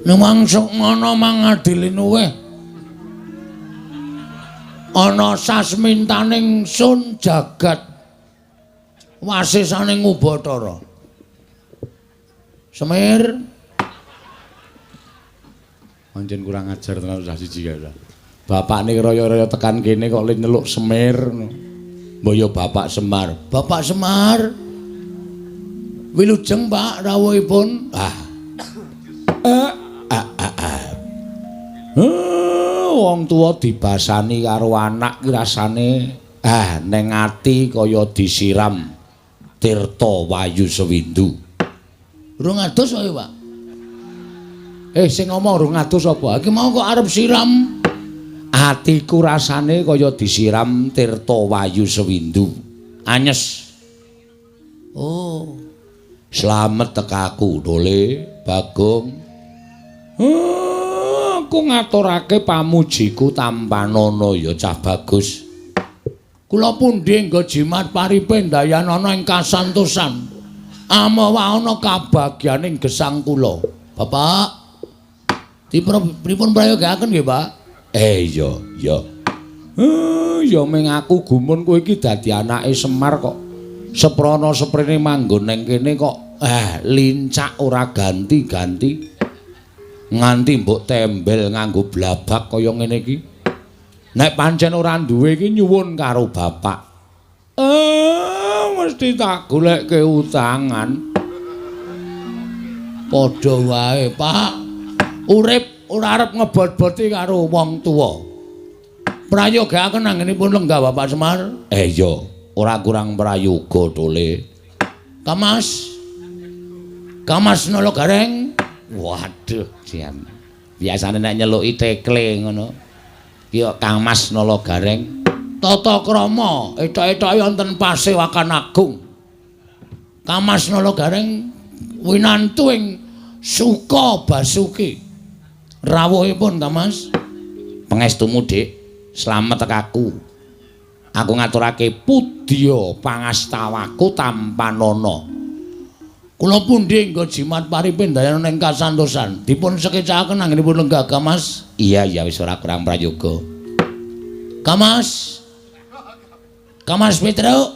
Newang sukmana mangadilinuwih. Ana sasmintaning sun jagat wasisaning Ubathara. Semir. Pancen kurang ajar tenan cah siji kae. Bapakne raya-raya tekan kene kok le nyeluk Semir. Mbok ya Bapak Semar. Bapak Semar. Wilujeng Pak rawuhipun. Ah. Wong tuwa dibasani karo anak ki rasane neng ati kaya disiram tirta wayu sewindu. Rung adus kok, Pak. Sing ngomong rung adus apa? Iki mau kok arep siram. Atiku rasane kaya disiram tirta wayu sewindu. Anyes. Oh. Slamet tekaku Dole Bagong. Aku ngaturake pamujiku tampanana ya cah bagus. Kula pundi nggo jimat paripe ndayanana ing kasantosan. Amawa ana kabagyaning gesang kula. Bapak, pripun prayogaaken nggih, Pak? Iya, iya. Ya ming aku gumun kowe iki dadi anake Semar kok. Seprana seprene manggon ning kene kok lincak ora ganti-ganti. Nganti mbok tembel nganggo blabak kaya ngene iki. Nek pancen ora duwe iki nyuwun karo bapak. Mesti tak golekke utangan. Padha wae, Pak. Urip ora arep ngebot-boti karo wong tuwa. Prayogaaken anggenipun lenggah Bapak Semar. Iya, ora kurang prayoga Tole. Kamas. Kamas Nala Gareng. Waduh, jan. Biasane nek nyeluki tekle ngono. Ki kok Kang Mas Nala Gareng. Tata krama etok-etoke wonten Pasewakan Agung. Kang Mas Nala Gareng winantu ing Suka Basuki. Rawuhipun Kang Mas. Pangestumu, Dik. Slamet tekaku. Aku ngaturake pudya pangastawaku tampanana. Kula pundi nggo jimat paripe ndayana ing kasantosan. Dipun sekecakaken anggenipun lenggah Kang Mas. Iya, iya wis ora kurang prayoga. Kang Mas. Kang Mas Petruk.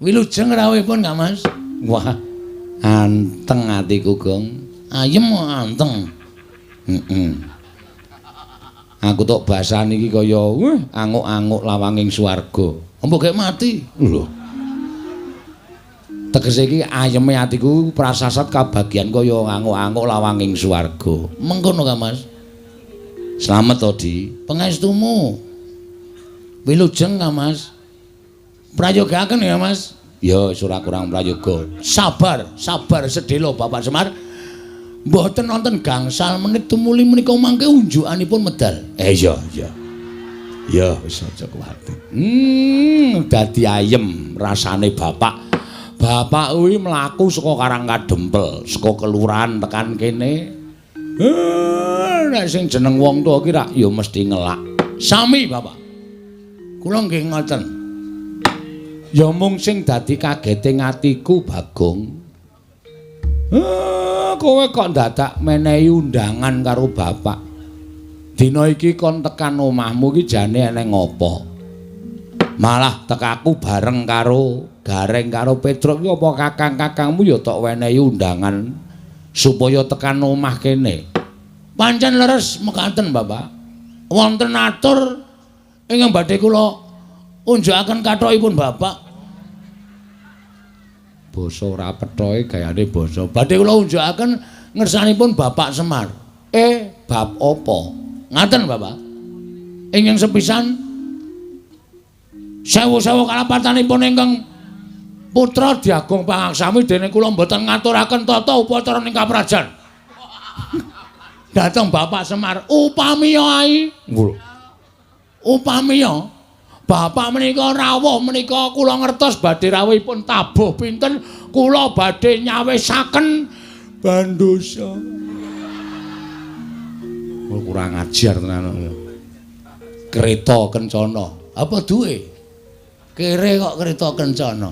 Wilujeng rawuhipun Kang Mas. Wah, anteng atiku, Gong. Ayem anteng. Heeh. Aku tok basani iki kaya anguk-anguk lawanging swarga. Mbok gek mati. Lho. Tegese iki ayeme atiku prasasat kabagian kaya anguk-anguk lawanging swarga. Mengkono Kang Mas. Slamet to, Di. Pangestumu. Wilujeng Kang Mas. Prayogaaken ya, Mas. Ya wis ora kurang prayoga. Sabar, sabar sedhela Bapak Semar. Mboten wonten gangsal menit tumuli menika mangke unjukanipun medal. Iya, iya. Ya wis aja kuwatir. Dadi ayem rasane bapak. Bapak kuwi mlaku saka Karang Kadempel, saka kelurahan tekan kene. Nek sing jeneng wong tuwa ki rak ya mesti ngelak. Sami, Bapak. Kula nggih ngoten. Ya mung sing dadi kagete atiku, Bagong. Kowe kok dadak menehi undangan karo bapak. Dina iki kon tekan omahmu iki jane eneng apa? Malah tekaku bareng karo Gareng karo Petruk iki apa kakang-kakangmu ya tok wenehi undangan supaya tekan omah kene. Pancen leres mekaten, Bapak. Wonten atur ingkang badhe kula unjukaken kathokipun Bapak. Basa ora pethoe gayane basa. Badhe kula unjukaken ngersanipun Bapak Semar. Bab apa? Ngaten, Bapak. Ingkang sepisan sewu-sewu kalapatanipun ingkang putra Diagung Pangaksami dene kula mboten ngaturaken tata upacara ing kaprajan. Dhateng Bapak Semar, upamiya ai. Lho. Upamiya Bapak menika rawuh menika kula ngertos badhe rawuhipun tabuh pinten kula badhe nyawisaken bandosa. Kurang ajar tenan. Kereta kencana. Apa duwe? Kere kok kereta kencana.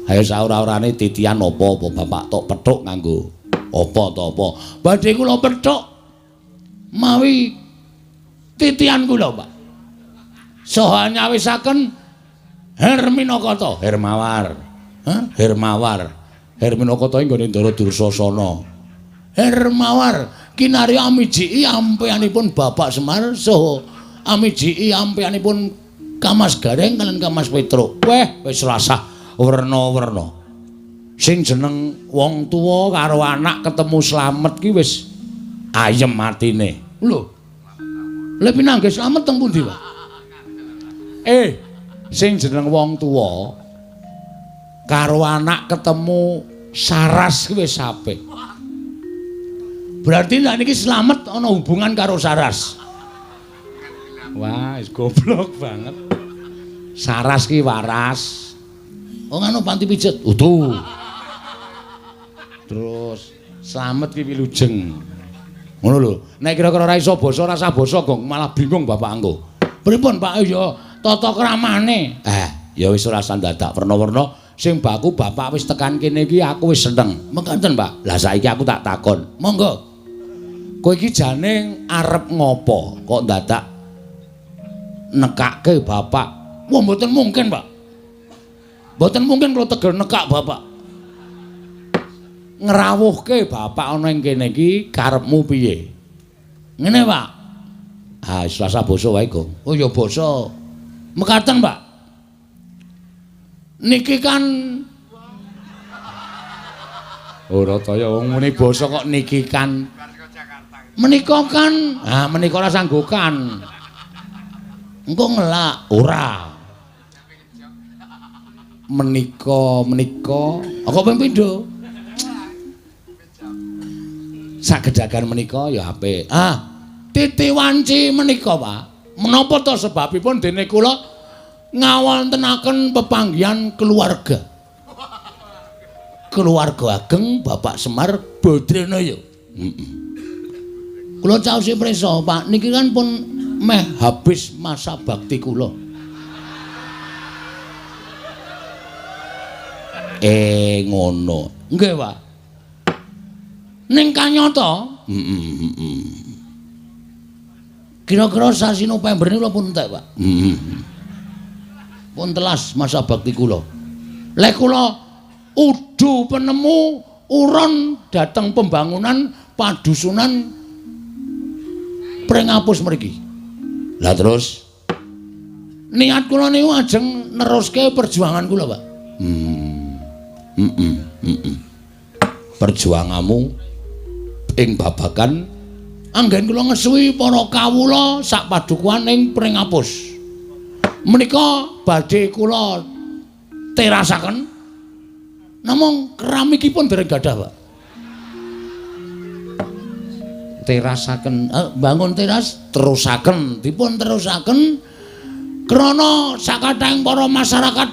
Ayo saura-urane titian apa-apa bapak tok pethuk nganggo Apa to apa? Badhe kula pethuk mawi titian kula, Pak. Saha nyawisaken Herminakata, Hermawar. Hah? Hermawar. Herminakata nggone Ndara Dursasana. Hermawar kinarya amijiki ampeanipun Bapak Semar saha amijiki ampeanipun Kamas Gareng kalian Kamas Petruk. Weh, wis rasah werna-werna. Sing jeneng wong tuwa karo anak ketemu slamet ki wis ayem atine. Lho. Lha pinanggih slamet teng pundi, Pak? Sing jeneng wong tuwa karo anak ketemu saras ki wis apik. Berarti nek niki slamet ana hubungan karo saras. Wah, wis goblok banget. Saras ki waras. Oh ngono panti pijet. Utuh. Terus slamet ki wilujeng. Ngono lho. Nek kira-kira ora iso basa, ora usah basa, Gong, malah bingung bapak engko. Pripun, Pak? Ya tata kramane. Ya wis ora usah dadak werna-werna. Sing baku bapak wis tekan kene iki aku wis seneng. Mekaten, Pak. Lah saiki aku tak takon. Monggo. Kowe iki jane arep ngopo kok dadak nekake bapak? Wah, mboten mungkin, Pak. Mboten mungkin kula tegel nekak bapak. Ngrawuhke bapak ana ing kene iki karepmu piye? Ngene, Pak. Ah, wis rasa basa wae, Gong. Oh ya basa. Mekaten, Pak. Niki kan ora kaya wong muni basa kok niki kan. Menika kan, ah menika ora sanggukan. Engko ngelak ora. Menika menika kok ping pindho? Sagedagan menika ya apik. Ah, titi wanci menika, Pak. Menapa to sebabipun dene kula ngawontenaken pepanggihan keluarga. Keluarga ageng Bapak Semar Badranaya. Heeh. Kula caosi prisa, Pak, niki kan pun meh habis masa bakti kula. Ngono. Nggih, Pak. Ning kanyata, Kira-kira sasi November niku pun entek, Pak. Pun telas masa bakti kula. Lek kula udu penemu uron dateng pembangunan padusunan Pringapus mriki. Lah terus niat kula niku ajeng neruske perjuangan kula, Pak. Perjuanganmu ing babagan anggen kula ngesuwi para kawula sak padukuhan ing Pringapus. Menika badhe kula terasaken namung keramikipun dereng gadah, Pak. Terasaken, bangun teras terusaken, dipun terusaken krana sakathahing para masyarakat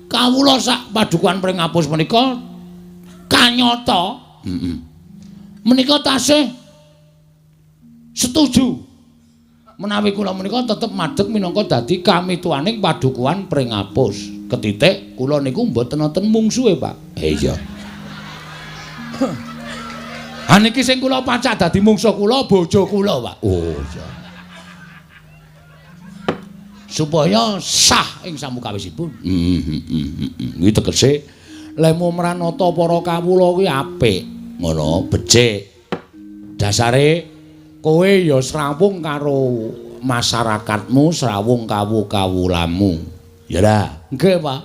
kawula sak padukuhan Pringapus menika kanyata menika tasih setuju menawi kula menika tetep madeg minangka dadi kamituwaning padukuhan Pringapus. Ketitik kula niku mboten wonten mungsuhe, Pak. Iya. Ha niki sing kula pacak dadi mungsuh kula bojo kula, Pak. Oh iya. Supaya sah ing samukawisipun. Kuwi tegese lemu mranata para kawula kuwi apik, ngono, becik. Dasare kowe ya srawung karo masyarakatmu, srawung kawu-kawulamu. Ya lah, nggih, Pak.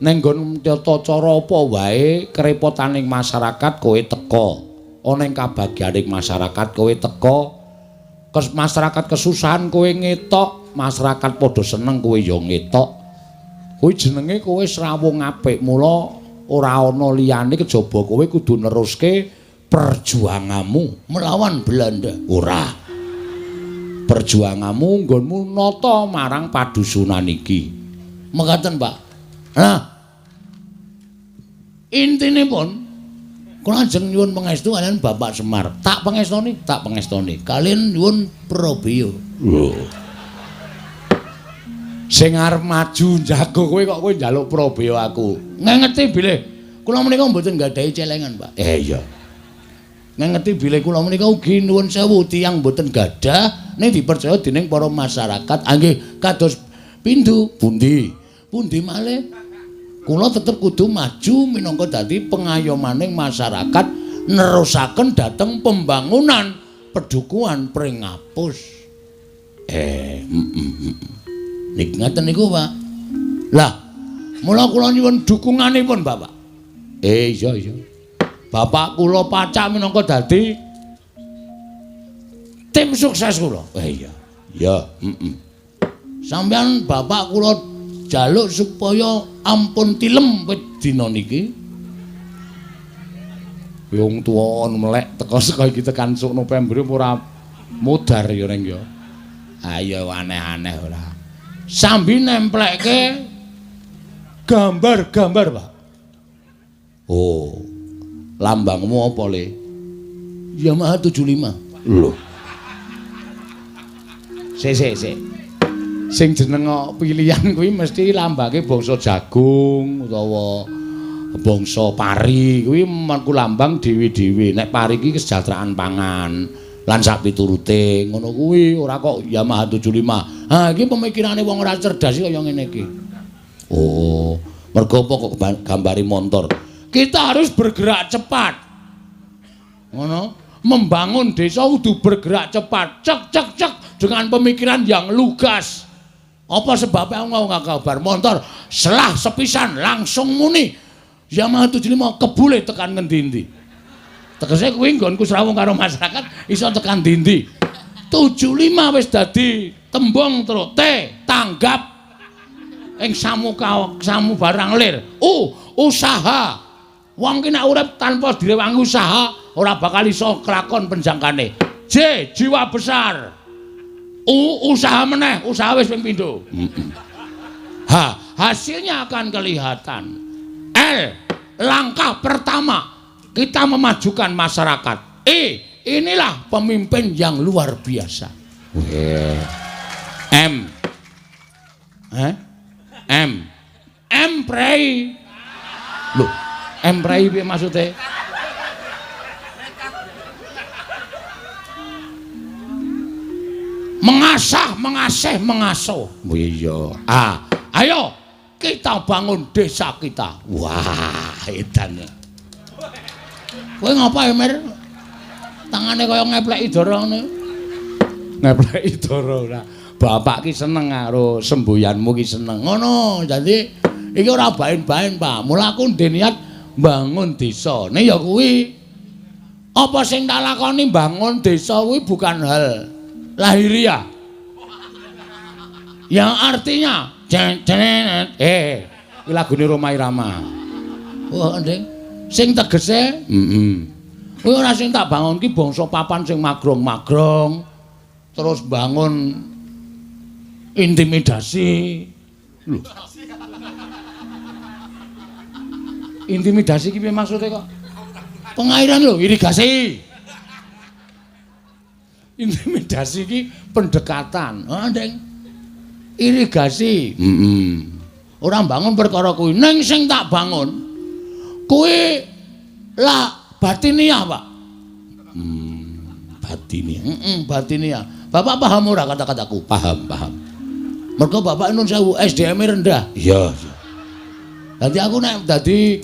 Ning nggon tata cara apa wae kerepotaning masyarakat kowe teka. Ana ing kabagyaning masyarakat kowe teka. Masyarakat kesusahan kowe ngetok, masyarakat padha seneng kowe ya ngetok. Kuwi jenenge kowe srawung apik, mula ora ana liyane kejaba kowe kudu neruske perjuanganmu melawan Belanda. Ora. Perjuanganmu nggonmu nata marang padusunan iki. Mekaten, Pak. Nah, intinipun kula ajeng nyuwun pangestu kaliyan Bapak Semar. Tak pangestoni, tak pangestoni. Kaliyan nyuwun prabeya. Lho. Sing arep maju njago kowe kok kowe njaluk prabeya aku. Ngengeti bilih kula menika mboten nggadahi celengan, Pak. Iya. Ngengeti bilih kula menika ugi nuwun sewu tiyang mboten gadah ning dipercaya dening para masyarakat. Ah nggih, kados pindhu pundi? Pundi malih? Kula tetep kudu maju minangka dadi pengayomaning masyarakat nerusaken dhateng pembangunan pedukuhan Pringapus. Niki ngaten niku, Pak. Lah, mula kula nyuwun dukunganipun, Bapak. Iya iya. Bapak kula pacak minangka dadi tim sukses kula. Iya. Ya, heeh. Sampeyan bapak kula jaluk supaya ampun tilem wit dina niki. Wong tuwa melek teko saka iki tekan sok November ora modar ya reng ya. Ayo aneh-aneh ora. Sambi nemplekke gambar-gambar, Pak. Oh. Lambangmu apa, Le? Yamaha 75. Lho. Sik sik sik. Sing jeneng pilihan kuwi mesti lambange bangsa jagung utawa bangsa pari. Kuwi mengku lambang dhewe-dhewe. Nek pari iki kesejahteraan pangan lan sak piturute ngono kuwi, ora kok Yamaha 75. Ha iki pemikirane wong ora cerdas kaya ngene iki. Oh, mergo apa kok gambari montor? Kita harus bergerak cepat. Ngono, membangun desa kudu bergerak cepat. Cek cek cek dengan pemikiran yang lugas. Apa sebabnya aku nggawa kabar montor selah sepisan langsung muni Yamaha 75 kebule tekan ngendi-endi. Tegese kuwi nggonku srawung karo masyarakat iso tekan ndi-endi. 75 wis dadi tembung terus T tanggap ing samuka samu barang lir. U usaha. Wong ki nek urip tanpa direwangi usaha ora bakal iso kelakon penjangkane. J jiwa besar. U usaha meneh, usaha wis ping pindho. H hasilnya akan kelihatan. L langkah pertama kita memajukan masyarakat. E inilah pemimpin yang luar biasa. M M M prei. Loh, M prei piye maksude? Mengasah, mengasih, mengasuh. Oh iya. Ah, ayo kita bangun desa kita. Wah, edan. Kowe ngapa ya, Mir? Tangane kaya ngepleki dara ngene. Ngepleki dara ora. Bapak ki seneng karo semboyanmu ki seneng. Ngono, dadi iki ora baen-baen, Pak. Mula aku ndek niat bangun desa. Nek ya kuwi apa sing tak lakoni bangun desa kuwi bukan hal lahiriah. Yang artinya iki lagune Rhoma Irama. Oh, nding. Sing tegese, kuwi ora sing tak bangun ki bangsa papan sing magrong-magrong, terus bangun intimidasi. Lho. Intimidasi ki piye maksude kok? Pengairan lho, irigasi. Intimidasi ki pendekatan. Oh, nding. Irigasi. Ora bangun perkara kuwi. Ning sing tak bangun kuwi lah batiniah, Pak. Batiniah. Batiniah. Bapak paham ora kata-kataku? Paham, paham. Mergo bapak nun sewu SDM-e rendah. Iya, iya. Dadi aku nek dadi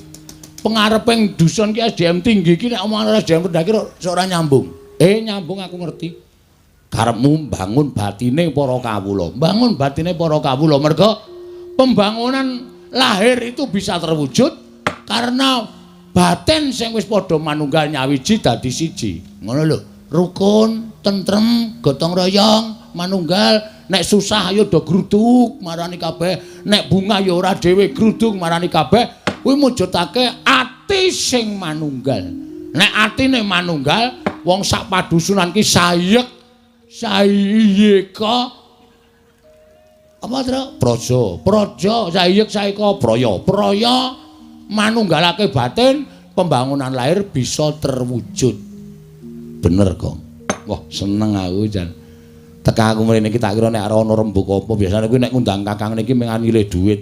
pengareping dusun ki SDM tinggi ki nek omongan SDM rendah ki ora nyambung. Nyambung aku ngerti. Karepmu bangun batine para kawula. Bangun batine para kawula mergo pembangunan lahir itu bisa terwujud karena batin sing wis padha manunggal nyawiji dadi siji. Ngono lho. Rukun, tentrem, gotong royong, manunggal. Nek susah ayo do gruduk marani kabeh, nek bunga ya ora dhewe gruduk marani kabeh. Kuwi mujudake ati sing manunggal. Nek atine manunggal, wong sak padusunan ki sayek sayeka apa tro? Praja, praja sayek saeka praya. Praya manunggalake batin, pembangunan lahir bisa terwujud. Bener, Gong. Wah, seneng aku jan. Teka aku mrene iki tak kira nek ana rembug apa, biasane kuwi nek ngundang kakang niki mung nyilih dhuwit.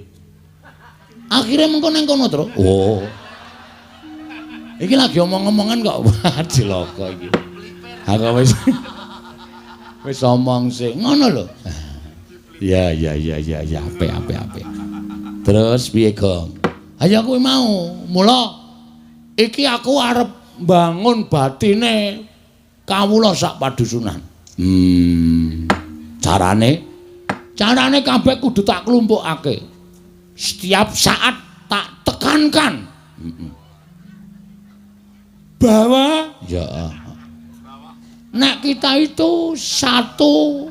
Akhire mengko nang kono, Tru. Oh. Iki lagi omong-omongan kok. Wah, cilaka iki. Aku wis wis omong sing ngono lho. Ya ya ya ya ya apik apik apik. Terus piye, Gong? Ayo kuwi mau. Mula iki aku arep mbangun batine kawula sak padusunan. Carane? Carane kabeh kudu tak klumpukake. Setiap saat tak tekankan. Bahwa ya nek kita itu satu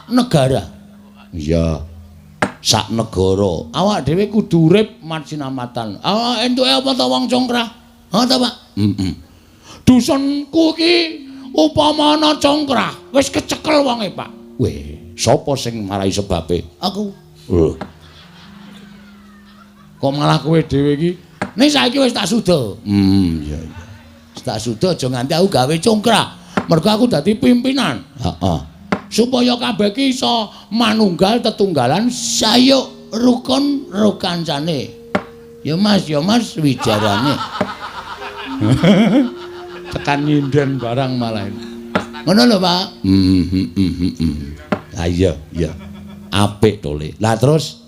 negara. Iya. Sak negara. Awak dhewe kudu urip marsinamatan. Awak entuke apa ta wong congkrah? Ha ta, Pak? Heeh. Dusunku iki upama ana congkrah, wis kecekel wonge, Pak. Weh, sapa sing marai sebabe? Aku. Lho. Kok malah kowe dhewe iki? Ning saiki wis tak suda. Iya iya. Wis tak suda aja nganti aku gawe congkrah. Mergo aku dadi pimpinan. Heeh. Supaya kabeh iki iso manunggal tetunggalan sayuk rukun rukancane. Ya Mas wijarane. Tekan nyinden barang malah. Ngono lho, Pak. Ha iya, iya. Apik to, Le. Lah terus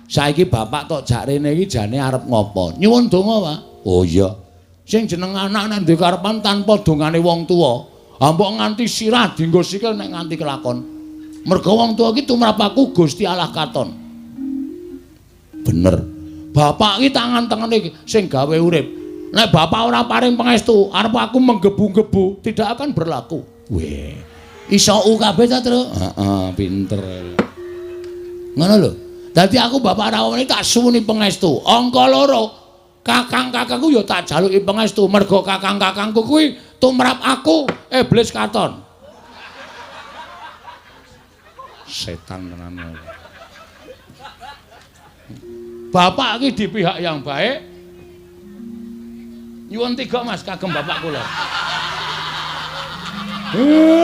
saiki bapak tok jak rene iki jane arep ngopo? Nyuwun donga, Pak. Oh iya. Sing jeneng anak nek duwe karepan tanpa dongane wong tuwa, mbok nganti sirah dienggo sikil nek nganti kelakon. Mergo wong tuwa iki tumrap aku Gusti Allah katon. Bener. Bapak iki tangan-tangane sing gawe urip. Nek bapak ora paring pangestu, arep aku menggebu-gebu tidak akan berlaku. Weh. Iso u kabeh ta, Tru? Heeh, pinter. Ngono lho. Dadi aku bapak rawone tak suwuni pangestu. Angka loro, kakang-kakangku ya tak jaluki pangestu. Mergo kakang-kakangku kuwi tumrap aku iblis katon. Setan tenan. Bapak iki di pihak yang baik. Nyuwun tiga Mas kagem bapak kula.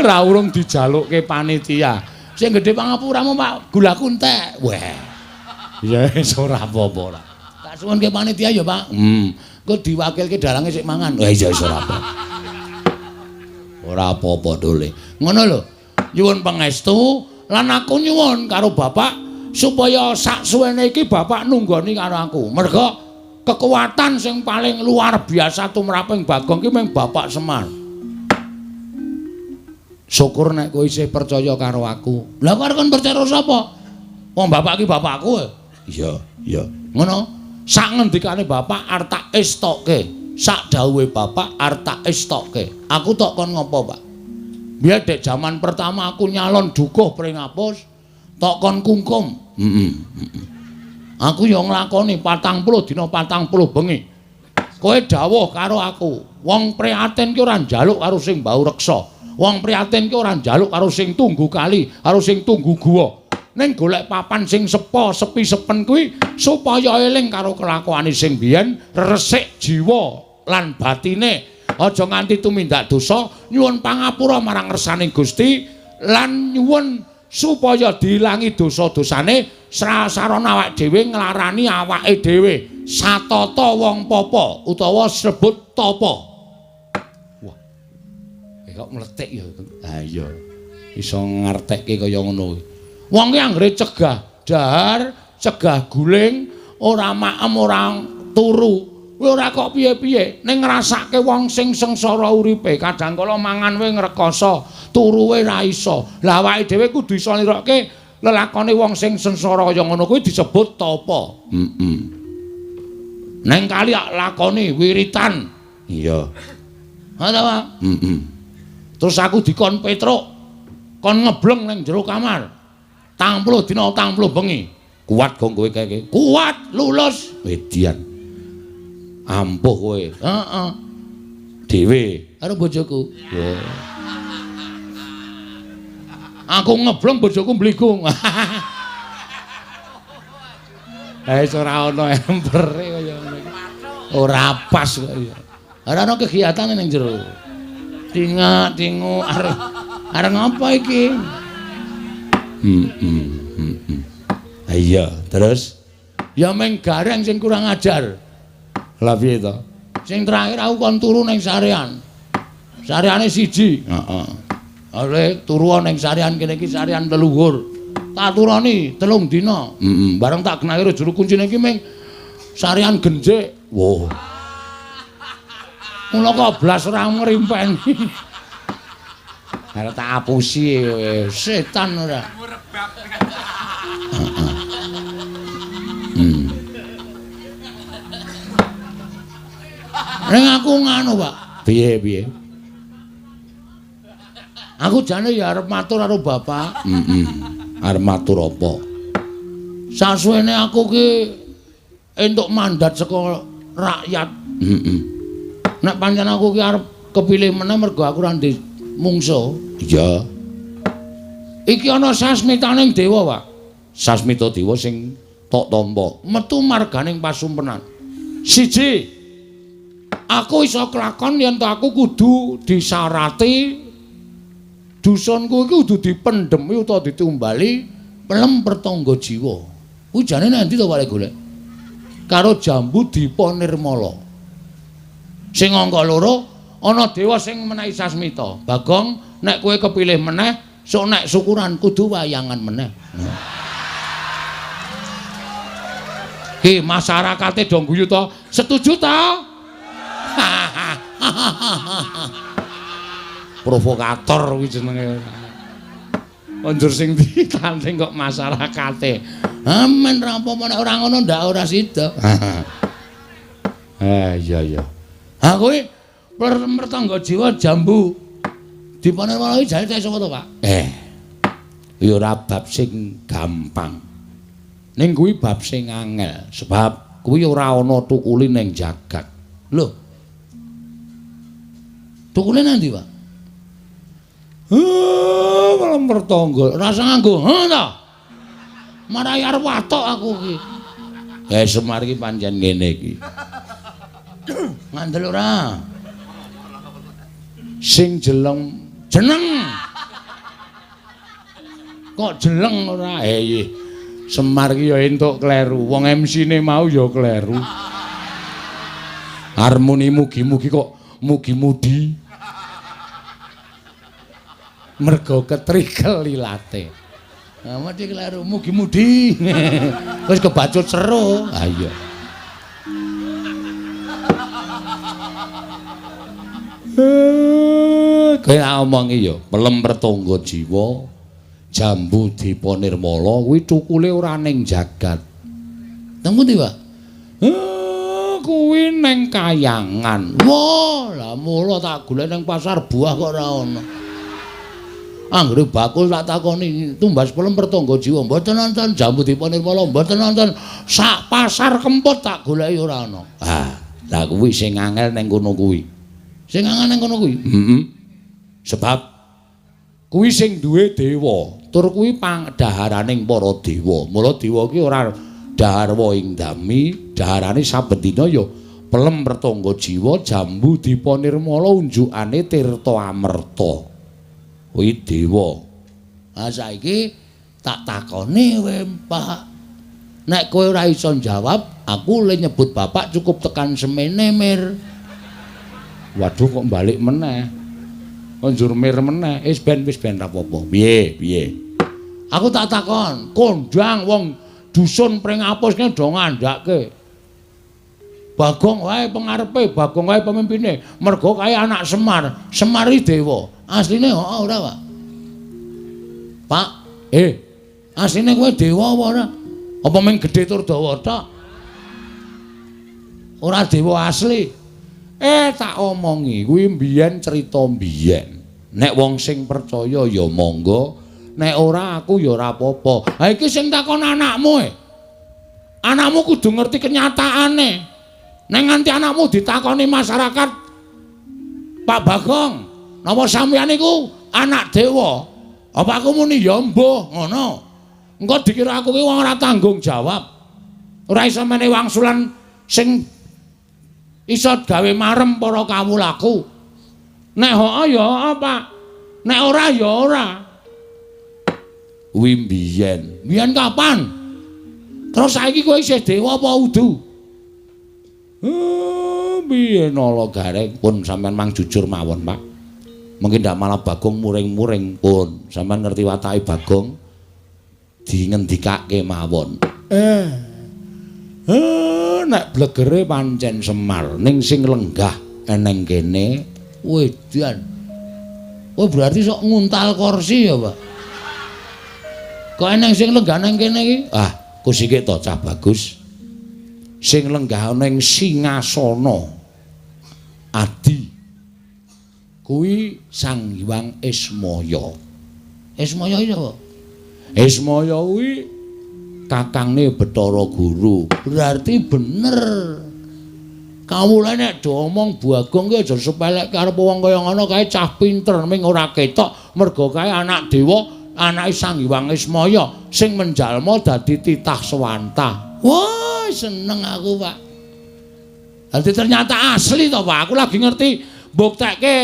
Ra urung dijalukke panitia. Sing gedhe pangapuramu Pak, gulaku entek. Weh. Ya wis ora apa-apa ora. Tak suwunke panitia ya, Pak. Engko diwakilke dalange sik mangan. Wah iya wis ora apa. Ora apa-apa dole. Ngono lho. Nyuwun pangestu lan aku nyuwun karo bapak supaya sak suwene iki bapak nunggoni karo aku. Mergo kekuatan sing paling luar biasa tumraping Bagong ki mung Bapak Semar. Syukur nek kowe isih percaya karo aku. Lah kok arep kon percaya sapa? Wong bapak ki bapakku. Iya, iya. Ngono. Sak ngendikane bapak arep tak estokke. Sak dawuhe bapak arep tak estokke. Aku tok kon ngopo, Pak? Biyen dek jaman pertama aku nyalon dukuh Pringapus, tok kon kungkum. Heeh. Aku ya nglakoni 40 dina 40 bengi. Kowe dawuh karo aku, wong prihatin ki ora njaluk karo sing bau reksa. Wong prihatin ki ora njaluk karo sing tunggu kali, karo sing tunggu guwa. Ning golek papan sing sepo, sepi sepen kuwi supaya eling karo kelakuane sing biyen, resik jiwa lan batine. Aja nganti tumindak dosa, nyuwun pangapura marang ngersaning Gusti lan nyuwun supaya diilangi dosa-dosane. Sarana awake dhewe nglarani awake dhewe satata wong papa utawa sebut tapa. Wah. Kok mletik ya. Ha iya. Iso ngertekke kaya ngono kuwi. Wong ki anggere cegah dahar, cegah guling, ora maem, ora turu. Kuwi ora kok piye-piye, ning ngrasake wong sing sengsara uripe, kadang kala mangan wae ngrekoso, turu wae ra iso. Lah awake dhewe kudu iso nirokke lelakone wong sing sengsara kaya ngono kuwi disebut tapa. Heeh. Neng kali lakoni wiritan. Iya. Ha ta, Pak? Heeh. Terus aku dikon Petruk, kon ngebleng ning jero kamar. 40 dina 40 bengi. Kuat gong kowe kae. Kuat, lulus. Median. Ampuh kowe. Heeh. Dhewe karo bojoku. Wah. Aku ngebleng bojoku mbligung. Eh ora ana empere kaya ngono iki. Ora pas kok ya. Ora ana kegiatan ning jero. Tingak-tingu arep arep ngapa iki? Iya, terus ya meng gareng sing kurang ajar. Lah piye to? Sing terakhir aku kon turu ning sarean. Sareane siji. Heeh. Ale turu ning sarean kene iki sarean leluhur. Tak turoni 3 dina. Heeh. Bareng tak genah karo juru kuncine iki ming sarean genjik. Wah. Mula kok blas ora ngrimpeni. Arep tak apusi setan ora. Ning aku nganu, Pak. Piye-piye? Aku jane ya arep matur karo bapak. Heeh. Arep matur apa? Sasuwene aku ki entuk mandat saka rakyat. Heeh. Nek pancen aku ki arep kepilih meneh mergo aku ora ndek mungsuh. Iya. Iki ana sasmitaning dewa, Pak. Sasmita dewa sing tok tampa metu marganing pasumpenan. Siji, aku iso kelakon yen to aku kudu disarati dusunku iki kudu dipendhemi utawa ditumbali pelem pertangga jiwa. Kuwi jane nang ndi to Pak golek? Karo jambu Dipa Nirmala. Sing angka 2 ana dewa sing menehi sasmita. Bagong, nek kowe kepilih meneh, sok nek syukuran kudu wayangan meneh. Ki masyarakate do guyu to? Setuju ta? Provokator kuwi jenenge. Njur sing ditanding kok masyarakate. Amen ra apa-apa nek ora ngono ndak ora sida. Iya iya. Ha kuwi mertangga jiwa jambu Dipa Nirmala iki jane sapa to, Pak? Ya ora bab sing gampang. Ning kuwi bab sing angel, sebab kuwi ora ana tukuli ning jagat. Lho. Tukule nang ndi, Pak? Malah mertangga. Rasa nganggo, ha ta? Marai arep watok aku iki. Semar iki pancen ngene iki. Ngandel ora? Sing jeleng jeneng. Kok jeleng ora? Iya. Semar iki ya entuk kleru. Wong MC-ne mau ya kleru. Harmoni mugi-mugi kok mugi-mudi. Mergo ketrikel ilate. Nah, mesti kleru mugi-mudi. Wis kebacut seru. Ha iya. Kaya omongi ya, pelem pertangga jiwa, jambu Dipa Nirmala kuwi cukule ora ning jagat. Nang pundi, Pak? Kuwi ning kayangan. Wah, lah mula tak golek ning pasar buah kok ora ana. Anggere bakul tak takoni tumbas pelem pertangga jiwa, mboten nonton jambu Dipa Nirmala, mboten nonton sak pasar Kempot tak goleki ora ana. Ah, lah kuwi sing angel ning kono kuwi. Sing angel ning kono kuwi. Heeh. Sebab kuwi sing duwe dewa, tur kuwi pangdaharaning para dewa. Mula dewa ki ora dahar ing dami, daharane saben dina ya pelem pertangga jiwa, jambu Dipa Nirmala unjukane tirta amerta. Kuwi dewa. Ha saiki tak takoni kowe, Pak. Nek kowe ora iso njawab, aku le nyebut bapak cukup tekan semene, Mir. Waduh kok balik meneh. Kok njur mir meneh. Wis ben ra apa-apa. Piye, piye? Aku tak takon, kondang wong dusun Pringapus ki do ngandhake. Bagong wae pengarepe, Bagong wae pemimpine. Mergo kae anak Semar, Semar iki dewa. Asline heeh ora, Pak? Pak, asline kowe dewa apa ora? Apa mung gedhe tur dawa tok? Ora dewa asli. Tak omongi, kuwi mbiyen cerita mbiyen. Nek wong sing percaya ya monggo, nek ora aku ya ora apa-apa. Ha iki sing takon anakmu e. Anakmu kudu ngerti kenyataane. Nek nganti anakmu ditakoni masyarakat, Pak Bagong, napa sampeyan niku anak dewa? Apa aku muni ya mbuh ngono. Engko dikira aku ki wong ora tanggung jawab. Ora iso menehi wangsulan sing iso gawe marem para kawulaku. Nek heeh ya heeh, Pak. Nek ora ya ora. Kuwi mbiyen. Mbiyen kapan? Terus saiki kowe isih dewa apa udu? Piye Nala Gareng? Pun sampean mang jujur mawon, Pak. Mungkin ndak malah Bagong muring-muring pun. Sampean ngerti watake Bagong dingendikake mawon. Nek blegere pancen Semar, ning sing lenggah eneng kene wedan. Oh berarti sok nguntal kursi ya, Pak. Kok eneng sing lenggah nang kene iki? Ah, kusike to cah bagus. Sing lenggah ana ing singasana adi kuwi Sang Hyang Ismaya. Ismaya iki sapa? Ismaya kuwi kakangne Bathara Guru. Berarti bener. Kawula nek do omong Bagong ki aja sepelekke arep wong kaya ngono kae cah pinter ming ora ketok mergo kae anak dewa, anake Sang Hyang Ismaya sing menjalma dadi titah sewantah. Wah, seneng aku, Pak. Dadi ternyata asli to, Pak. Aku lagi ngerti mbuktekke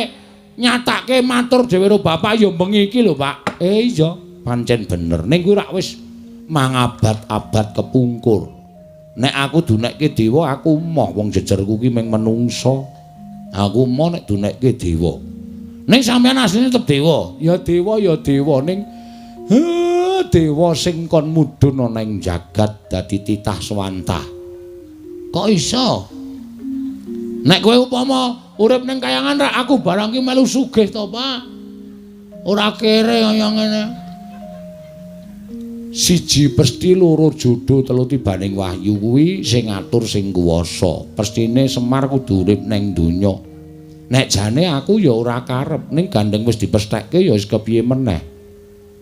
nyatake matur dhewe karo bapak ya bengi iki lho, Pak. Iya, pancen bener. Ning kuwi rak wis mangabad-abad kepungkur. Nek aku dunekke dewa, aku moh wong jejerku ki mung menungsa. Aku moh nek dunekke dewa. Ning sampean asline tetep dewa. Ya dewa, ya dewa ning dewa sing kon mudhun ana ing jagat dadi titah swantah. Kok iso? Nek kowe upama urip ning kayangan rak aku barang ki melu sugih to, Pak. Ora kere kaya ngene. Siji pesti loro jodo telu tibaning wahyu kuwi sing ngatur sing kuwasa. Pestine Semar kudu urip ning donya. Nek jane aku ya ora karep, ning gandeng wis dipesthekke ya wis kepiye meneh.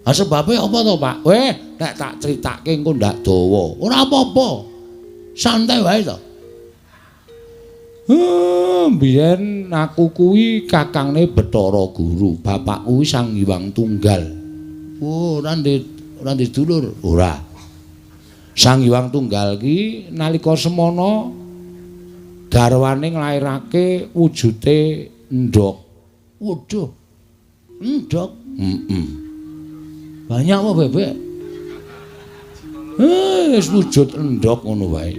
Ha sebabe apa to, Pak? Weh, nek tak critake engko ndak dawa. Ora apa-apa. Santai wae to. Mbiyen aku kuwi kakangne Bathara Guru, bapakku kuwi Sang Hyang Tunggal. Oh, ora ndek dulur. Ora. Sang Hyang Tunggal ki nalika semana garwane nglairake wujute endhog. Waduh. Endhog. Heeh. Banyak apa bebek? Wis wujud endhog ngono wae.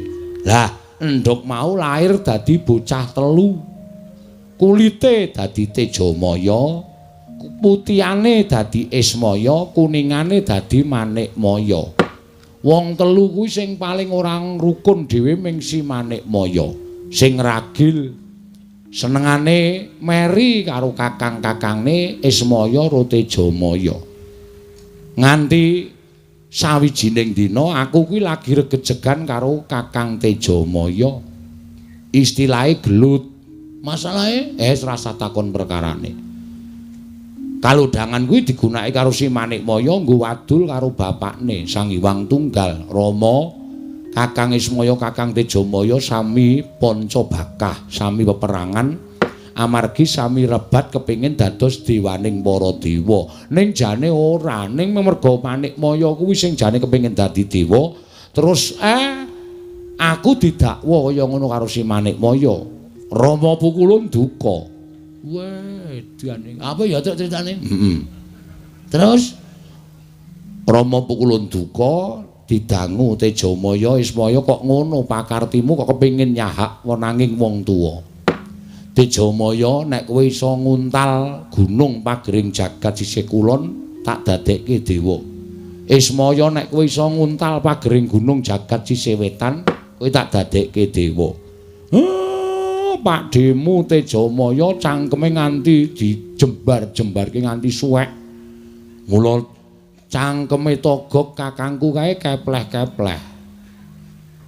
Lah, endhog mau lahir dadi bocah telu. Kulite dadi Tejamaya, putihane dadi Ismaya, kuningane dadi Manikmaya. Wong telu kuwi sing paling ora rukun dhewe ming si Manikmaya. Sing ragil senengane meri karo kakang-kakangne Ismaya ro Tejamaya. Nganti sawijining dina aku kuwi lagi regejegan karo Kakang Tejamaya. Istilahe gelut. Masalahe rasa takon perkarane. Kalodhangan kuwi digunakake karo si Manikmaya nggo wadul karo bapakne Sang Hyang Tunggal Rama. Kakang Ismaya, Kakang Tejamaya sami panca bakah, sami peperangan amargi sami rebat kepingin dados dewaning para dewa. Ning jane ora, ning merga Manikmaya kuwi sing jane kepingin dadi dewa, terus aku didakwa kaya ngono karo si Manikmaya. Rama pukulun duka. Wedane. Apa ya critane? Heeh. Terus Rama pukulun duka didangu Tejamaya Ismaya kok ngono pakartimu kok kepingin nyahak wenanging wong tuwa. Tejamaya nek kowe iso nguntal gunung pagering jagat sisih kulon tak dadekke dewa. Ismaya nek kowe iso nguntal pagering gunung jagat sisih wetan kowe tak dadekke dewa. Pakdhemu Tejamaya cangkeme nganti dijembar-jembarke nganti suwek. Mula cangkeme Togok kakangku kae kepleh-kepleh.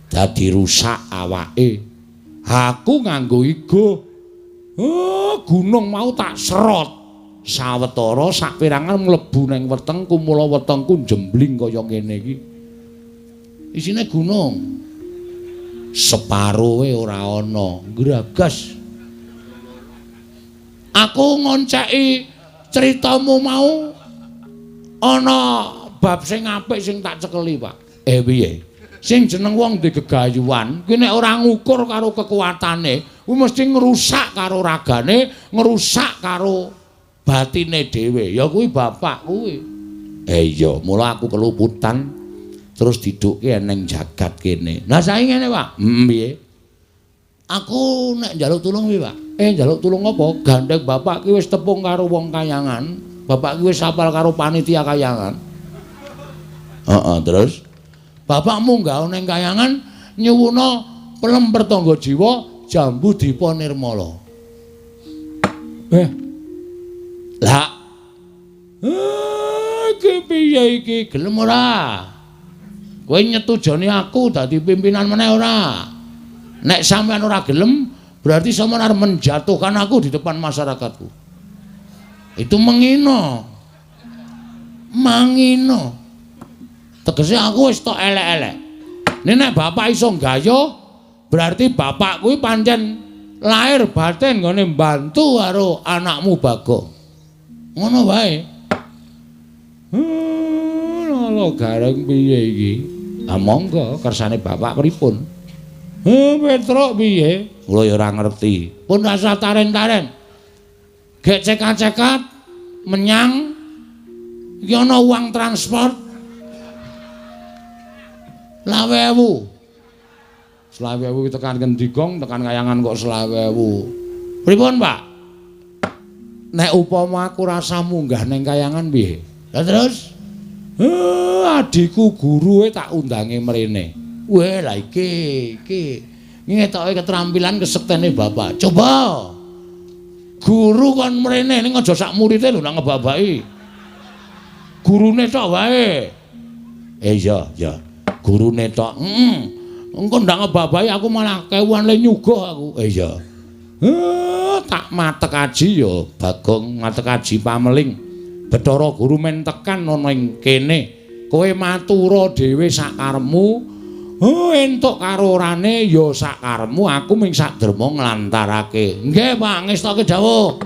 Dadi rusak awake. Aku nganggo igo. Gunung mau tak serot. Sawetara saperangan mlebu nang wetengku, mula wetengku jembling kaya ngene iki. Isine gunung. Separoe ora ana, gragas. Aku ngonceki critamu mau ana bab sing apik sing tak cekeli, Pak. Piye? Sing jeneng wong ndek gegayuhan, kuwi nek ora ngukur karo kekuatane, kuwi mesti ngrusak karo ragane, ngrusak karo batine dhewe. Ya kuwi bapak kuwi. Iya, mula aku keluputan terus didukke eneng jagat kene. Lah saiki ngene, Pak. Piye? Aku nek njaluk tulung piye, Pak? Njaluk tulung apa? Gandeng bapak ki wis tepung karo wong kayangan. Bapak ki wis apal karo panitia kayangan. Heeh, terus bapak munggah ning kayangan nyuwuna pelem pertangga jiwa jambu dipa nirmala. Lah. Iki piye iki? Gelem ora? Kowe nyetujoni aku dadi pimpinan meneh ora? Nek sampean ora gelem, berarti sampean arep menjatuhkan aku di depan masyarakatku. Itu mengino. Mangino. Tegese aku wis tok elek-elek. Nek bapak iso gayuh, berarti bapak kuwi pancen lahir batin nggone mbantu karo anakmu Bagong. Ngono wae. Lho gareng piye iki? Ah monggo kersane bapak pripun? Petruk piye? Kula ya ora ngerti. Pun rasa taren-taren. Gek cekat-cekat menyang iki ana uang transport 25.000. 25.000 tekan ngendi gong, tekan kayangan kok 25.000. Pripun, Pak? Nek upama aku rasa munggah ning kayangan piye? Lah terus? Adikku gurue tak undange mrene. Weh, lah iki iki ngetoke keterampilan kesektene bapak. Coba. Guru kon mrene ning aja sak murite lho nang ngebabaki. Gurune tok wae. Iya, iya. Gurune tok. Heeh. Engko ndak ngebabahi aku malah kewuan le nyuguh aku. Iya. Tak matek aji ya Bagong, matek aji pameling. Bathara Guru men tekan ana ing kene. Kowe matura dhewe sakarepmu. Oh, entuk karo orane ya sakarepmu, aku ming sak derma nglantarake. Nggih, Pak, ngestoke dawuh.